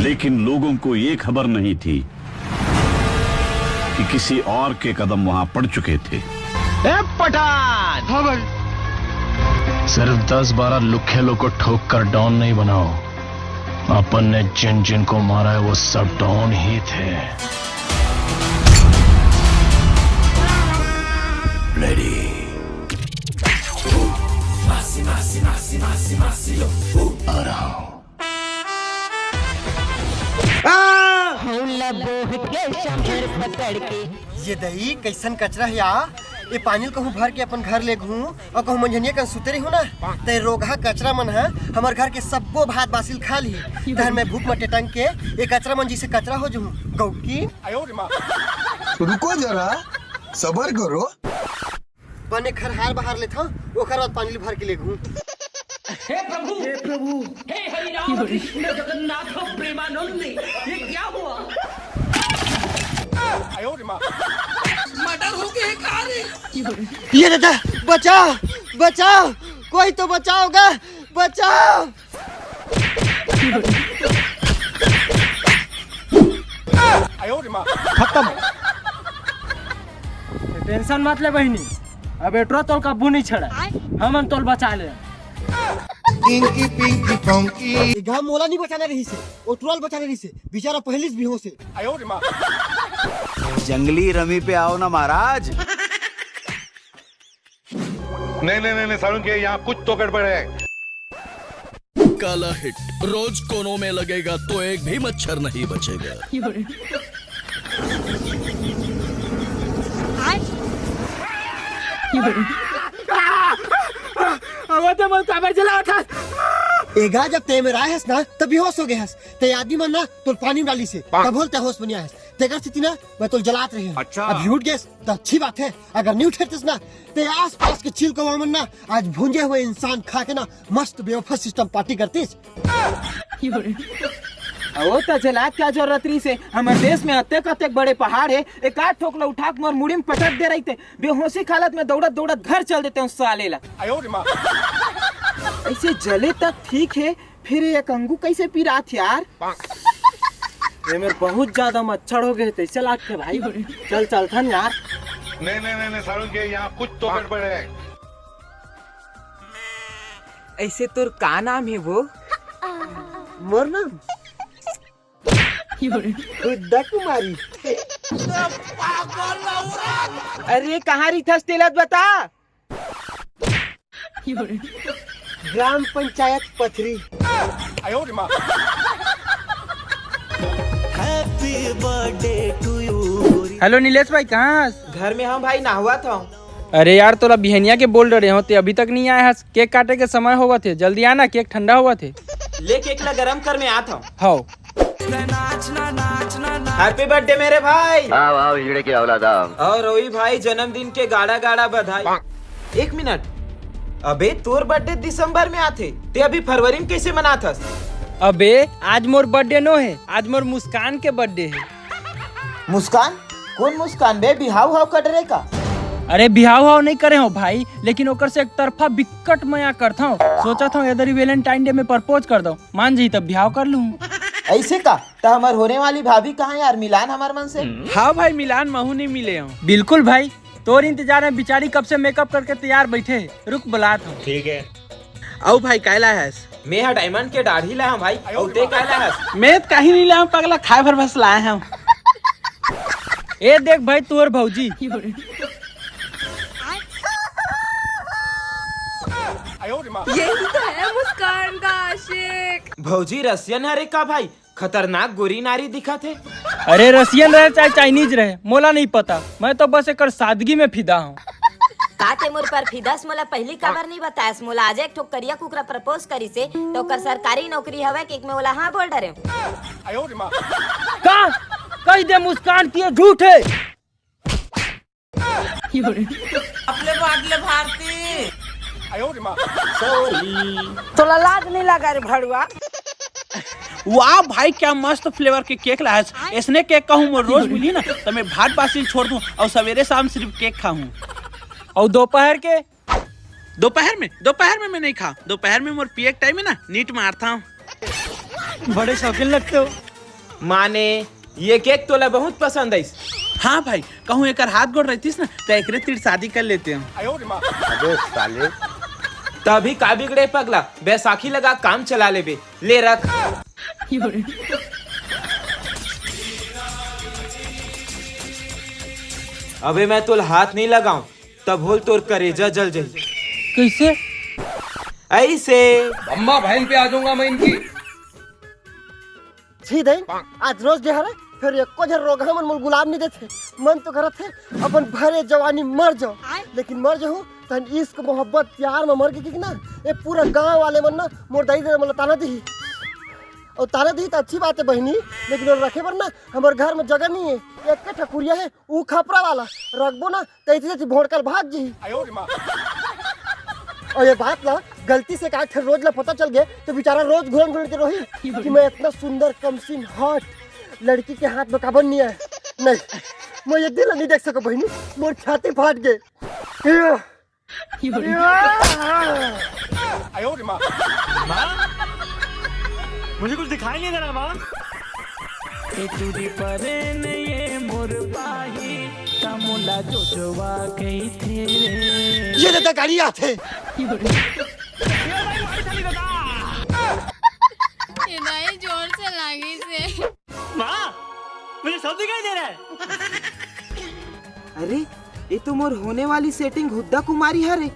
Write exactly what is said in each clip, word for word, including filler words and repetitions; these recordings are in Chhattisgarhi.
लेकिन लोगों को ये खबर नहीं थी कि किसी और के कदम वहां पड़ चुके थे। ए पठान! हाँ भाई। सिर्फ दस बारह लुखे लोग को ठोक कर डॉन नहीं बनाओ। अपन ने जिन जिन को मारा है, वो सब डॉन ही थे। रेडी। आ रहा हूँ। हौला बोह के समर पकड़ के। ये दई, कैसन कचरा हे यार। ये पानी ल कहूँ भर के अपन घर ले घूँ और कहूँ मंझनिया कन सुते रही हूँ ना, ते रोगहा कचरा मन ह हमर घर के सब्बो भात बासी ल खा ली। तहन मैं भूख म टेटंग के ये कचरा मन जैसे कचरा हो जहूँ। गौकी। रुको जरा, सबर करो। बने खरहार बहार लेथव, ओकर बाद पानी ल भर के ले घूँ। हे प्रभु, हे प्रभु, हे हरि राम कृष्ण जगन्नाथ प्रेमानंद, ये क्या हुआ? मर्डर हो गए का रे? ये दादा, बचाओ, बचाओ, कोई तो बचाओगा, बचाओ। खत्म। टेंशन मत ले बहिनी, अब एटरो तोल कब्बू नहीं छड़ा, हमन तोल बचा ले। पिंकी पिंकी पोंकी। ये गाँव मोला नहीं बचाना रही से, ओटरो ल बचाना रही से, बेचारा पहली से बेहोश है। जंगली रमी पे आओ ना महाराज। नहीं नहीं नहीं नहीं, सारुण के यहाँ कुछ तो गड़बड़ है। काला हिट रोज कोनों में लगेगा तो एक भी मच्छर नहीं बचेगा। अबे ते मन काबर जलावत हस? एगा जब ते मेर आए हस ना, तब बेहोश हो गए हस। ते आदमी मन ना तोल पानी में डाली से, तब होल ते होश बनिया हस। तेकर सेती ना मैं तोल जलात रहे हूँ। अच्छा। अब उठ गए त अच्छी बात है, अगर नहीं उठे तस ना, ते आसपास के चील कौवा मन ना आज भूंजे हुए इंसान खा के ना मस्त बेवफा सिस्टम पार्टी करतीस। ओ त जलात क्या जरूरत रही से? हमर देश में अतेक अतेक बड़े पहाड़ है, एक आध ठोक ला उठा के मोर मुड़ी में पटक दे रही थे, बेहोशी की हालत में दौड़त दौड़त घर चल देते हूँ साले ला। ऐसे जले तक ठीक है, फिर ये कंगू कैसे पिरात यार? ये मेरे बहुत ज्यादा मच्छर हो गए थे, चल आके भाई, चल चलथन यार। नहीं नहीं नहीं नहीं, सारुण के यहाँ कुछ तो गड़बड़ है। ऐसे तोर का नाम है वो? मोर नाम खुद्दा कुमारी। अरे कहाँ रही थस तेला त बता। ग्राम पंचायत पथरी। हेलो नीलेश भाई, कहाँ हस? घर में हम भाई, नहवात हूँ। अरे यार, तोला बिहनिया के बोल डरे हो, ते अभी तक नहीं आए हस। केक काटे के समय होवत हे, जल्दी आना, केक ठंडा होवत हे। ले केक ला गरम कर, मैं आत हूँ। हव। हैप्पी बर्थडे मेरे भाई। आओ आओ हिजड़े के औलाद आओ। और रोई भाई, जन्मदिन के गाड़ा गाड़ा बधाई। एक मिनट, अबे तोर बर्थडे दिसंबर में आथे, ते अभी फरवरी में कैसे मनात हस? अबे आज मोर बर्थडे नो हे, आज मोर मुस्कान के बर्थडे हे। मुस्कान? कौन मुस्कान बे? बिहाव हाव कर डरे का? अरे बिहाव हाव नहीं करे हो भाई, लेकिन ओकर से एक तरफा बिक्कट मया करथव। सोचत हव एदरी वैलेंटाइन डे में प्रपोज कर दो, मान जाही तब बिहाव कर लूँ। ऐसे का? त हमर होने वाली भाभी कहाँ यार? मिलान हमर मन से। हाँ भाई, मिलान, महू नहीं मिले हो। बिल्कुल भाई, तोर इंतजार में बिचारी कब से मेकअप करके तैयार बैठे हे। रुक, बुलात हूँ। ठीक है। अउ भाई, काय लाय हस? मैं हा डायमंड के दाढ़ी लाय हूँ भाई, अउ ते काय लाय हस? मैं त काही नहीं लाय हूँ पगला, खाय भर बस लाय हूँ। ए देख भाई, तोर भौजी। यही तो है मुस्कान का आशिक। भौजी रसियन हरे का भाई? खतरनाक गोरी नारी दिखत हे। अरे रसियन रहे चाहे चाइनीज रहे, मोला नहीं पता, मैं तो बस एकर सादगी में फिदा हूँ। का ते मोर पर फिदास? मोला पहली काबर नहीं बतायस? मोला आज एक ठो करिया कुकरा प्रपोज करिस हे, तो ओकर सरकारी नौकरी हवय कि मैं ओला हाँ बोल डरे। का? कही दे मुस्कान, कि ये झूठ हे। अपने बाटले भारती। तोला लाज नहीं लगा रे भड़ुआ? वाह भाई, क्या मस्त फ्लेवर के केक लायस। ऐसने केक कहूँ मोर रोज मिली ना, तो मैं भात बासी छोड़ दूँ और सवेरे शाम सिर्फ केक खाऊँ। और दोपहर के? दोपहर में, दोपहर में मैं नहीं खा। दोपहर में मोर पिए के टाइम है ना, नीट मारता हूँ। बड़े शौकीन लगते हो। माने, ये केक तोला बहुत पसंद आइस। हाँ भाई, कहूँ एकर हाथ गोड़ रहतिस ना, त एकरे तीर शादी कर लेते हम। अबे साले। तभी का बिगड़े पगला, बैसाखी लगा काम चला लेबे। ले रख। अबे मैं तोला हाथ नहीं लगाऊं, तब होल तोर करेजा जल जाही। कैसे? ऐसे। अम्मा बहन पे आ जाऊंगा मैं इनकी। छी दई, आज रोज डे हरे, फेर एको झन रोगहा मन मोला गुलाब नहीं देथे। मन तो करत हे अपन भरे जवानी मर जाओ, लेकिन मर जाहूं तहन इश्क मोहब्बत प्यार में मर के कि ना, ये पूरा गांव वाले मन ना मोर दाई दे मोला ताना दिही। और ताना दिही तो अच्छी बात है बहिनी, लेकिन वो रखे बर ना हमर घर में जगह नहीं है। एक ठकुरिया है, ऊ खपरा वाला रखबो ना, तैसे से भोंड़ कर भाग जी। और ये बात ना गलती से एक आध ठे रोज ला पता चल गए तो बेचारा रोज घुरन घुरन के रोही कि मैं इतना सुंदर कमसीन हॉट लड़की के हाथ में काबर नहीं आए। नहीं, मैं ये दिल नहीं देख सको बहिनी, मोर छाती फाट गए। माँ, मुझे कुछ दिखाई नहीं दे रहा माँ। ए चूड़ी परे ने ये मोर पाही, तमुला जोजवा कही थे। ये दादा गाड़ी आथे। ये नहीं जोर से लागी से। माँ, मुझे सब दिखाई दे रहा है। अरे, ये तो मोर होने वाली सेटिंग हुद्दा कुमारी हरे।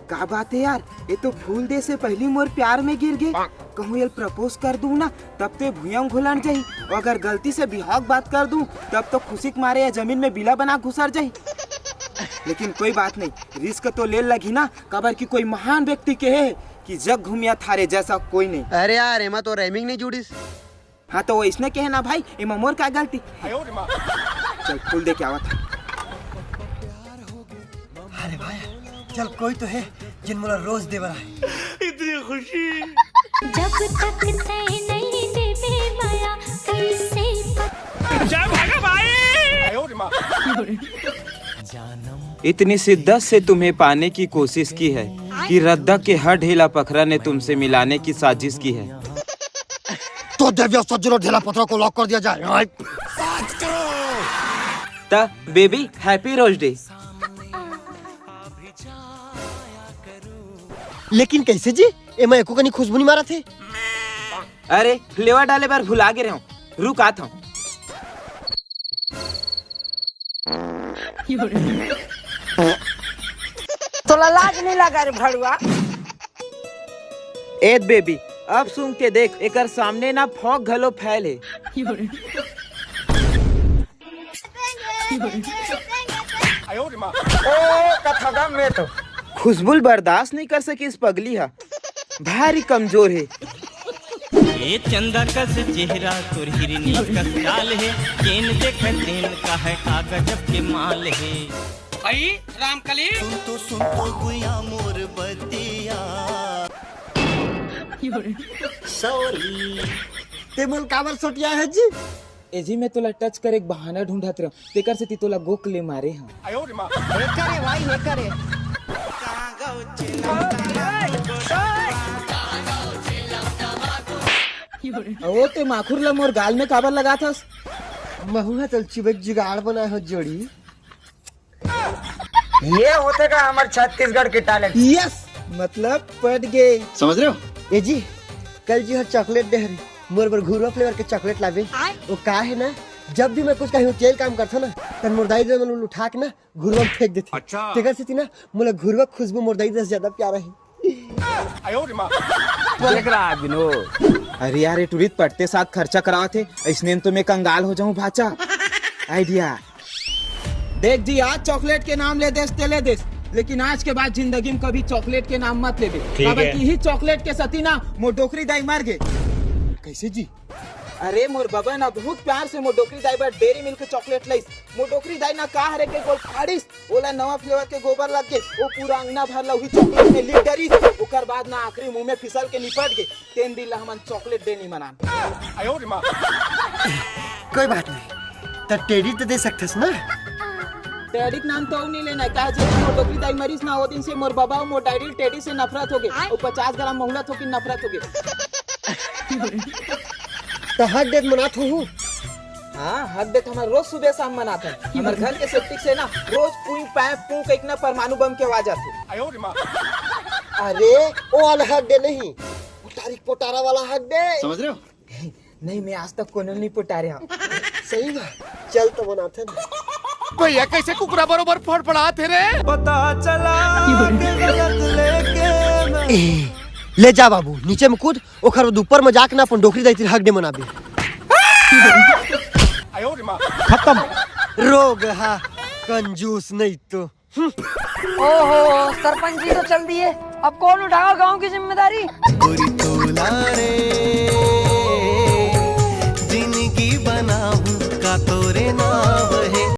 का बात है यार, ये तो फूल दे से पहली मोर प्यार में गिर गए। कहूँ ये प्रपोज कर दूँ ना, तब तो भुयंग घुलट जाही। और अगर गलती से बिहाव बात कर दूँ, तब तो खुशी के मारे ये जमीन में बिला बना घुसर जाही। लेकिन कोई बात नहीं, रिस्क तो ले लगही ना, काबर कि कोई महान व्यक्ति कहे हे कि जग घूमिया थारे जैसा कोई नहीं। अरे यार, एमा तो राइमिंग नहीं जुड़िस। हाँ, तो वैसने कहे ना भाई, एमा मोर का गलती? चल, फूल दे के आवत हँव। अरे भाई, चल, कोई तो है जिन मोला रोज दे बर आए। इतनी खुशी। जब तक तैं नहीं देबे माया, कैसे पता? जय भागा भाई। इतनी शिद्दत से तुम्हें पाने की कोशिश की है कि रद्दा के हर ढेला पखरा ने तुमसे मिलाने की साजिश की है। तो देविया सज्जनों, ढेला पथरा को लॉक कर दिया जाए। आय। त बेबी, हैप्पी रोज डे। लेकिन कैसे जी? एमा एको कनी खुशबू नहीं मारत हे। अरे, फ्लेवर डाले बर भुला गे रहूं, रुक आत हूं। तोला लाज नहीं लगा रे भड़ुआ? ए बेबी, अब सूंघ के देख, एकर सामने ना फॉग घलो फैल हे। ओ, कथगम में तो। खुशबू ल बर्दाश्त नहीं कर सकिस पगली हा, भारी कमजोर हे। ए चंदा कस चेहरा तोर हिरनी कस चाल हे, केन देखे तेन कहे का गजब के माल हे। आई रामकली। सुन तो, सुन तो गुया मोर बतिया। सॉरी। ते मोल काबर सटिया हे जी? ए जी, मैं तोला टच करे के बहाना ढूंढत रहूं, तेकर सेती तोला गोक ले मारे हंव। हे करे भाई, हे करे। ओ, ते माखुर ला मोर गाल में काबर लगात हस? महू ह तोला चिबक जुगाड़ बनाए हो जोड़ी। ये होथे का हमर छत्तीसगढ़ के टैलेंट। यस, मतलब पट गे। समझ रहे हो? ए जी, कल जी हर चॉकलेट दे हरी, मोर बर घुरवा फ्लेवर के चॉकलेट लाबे। आय। वो का हे ना, जब भी मैं कुछ कहीं तेल काम करथो ना, तब मोर दाई दे मन उठा के ना घुरवा में फेंक देथे। अच्छा। तेकर सेती ना मोला घुरवा खुशबू मोर दाई दे से ज्यादा प्यारा हे। देख रहा है विनोद। अरे यार, ये टुरी त पटते साथ खर्चा करावत हे, अइसने में तो मैं कंगाल हो जाऊं भाचा। आइडिया। देख जी, आज चॉकलेट के नाम ले देस ते ले देस, लेकिन आज के बाद जिंदगी में कभी चॉकलेट के नाम मत लेबे। ठीक काबर है। कि इही चॉकलेट के सेती ना मोर डोकरी दाई मर गे। कैसे जी? अरे मोर बबा ना बहुत प्यार से मोर डोकरी दाई बर डेयरी मिल्क चॉकलेट लाइस। मोर डोकरी दाई ना का हरे के गोल फाड़िस, ओला नवा फ्लेवर के गोबर लग गे, वो पूरा अंगना भर ला उही चॉकलेट में लिप डरिस। ओकर बाद ना आखिरी मुंह में फिसल के निपट गे। तेन दिन ला हमन चॉकलेट डे नहीं मनान। कोई बात नहीं, त टेडी तो दे सकथस ना। टेडी के नाम तो अउ नहीं लेना हे, काहे जे मोर डोकरी दाई मरिस ना, वो दिन से मोर बबा अउ मोर डैडी टेडी से नफरत हो गे, अउ पचास ग्राम महुला थोकिन नफरत हो गे। त हक दे मनात हूँ, हाँ, हक दे तो हमर रोज सुबह शाम मनाथन। हमर घर के सेप्टिक से ना रोज पुई पैं पुई कइकना परमाणु बम के आवाज आथे। अरे, ओ वाला हक दे नहीं, पोटारी पोटारा वाला हक दे। समझ रहे हो? नहीं, मैं आज तक कोनो नहीं पोटारे हूँ। सही बा, चल तो मनाथन। भैया, कैसे कुकरा बरोबर फड़फड़ात हे रे? पता चला के गलत लेके मैं ए, ले जा बाबू, नीचे में कूद, ओकर बाद ऊपर में जाके ना अपन डोकरी दाई तीर हक दे मनाबे। खत्म। रोग हा, कंजूस नहीं तो। ओहो, सरपंच जी तो चल दिए, अब कौन उठाओ गांव की जिम्मेदारी? गोरी तोला रे।